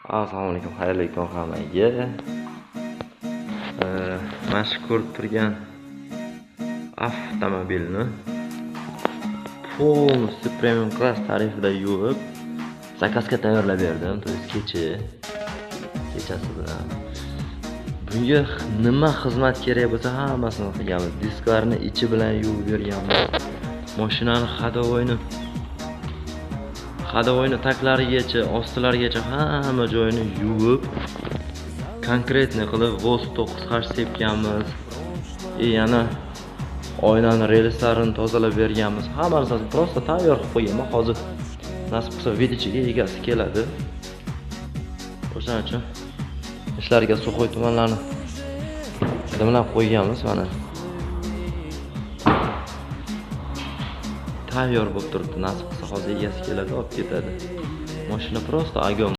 Assalomu alaykum, xayrli kun hammaga. Mana shu ko'rib turgan avtomobilni полностью premium klass tarifida yuvib, zakazga tayyorlab berdim, то есть kechasi bilan. Bunga nima xizmat kerak bo'lsa, hammasini qilganmiz. Disklarni ichi bilan yuvib berganmiz. Mashinani ходовойni taklarigacha, ostilarigacha hamma joyini yuvib, конкретный qilib воск 9H sepganmiz. И yana oynani relslarini tozalab berganmiz. Hamma narsasini просто tayyor qilib qo'yganman. Hozir nasib qilsa, выдача ga egasi keladi. O'shaning uchun ishlarga сухой tumanlarni dimlab qo'yganmiz mana. Tayyor bo'lib turibdi. Nasib qilsa, hozir egasi keladi, olib ketadi. Mashina просто огонь.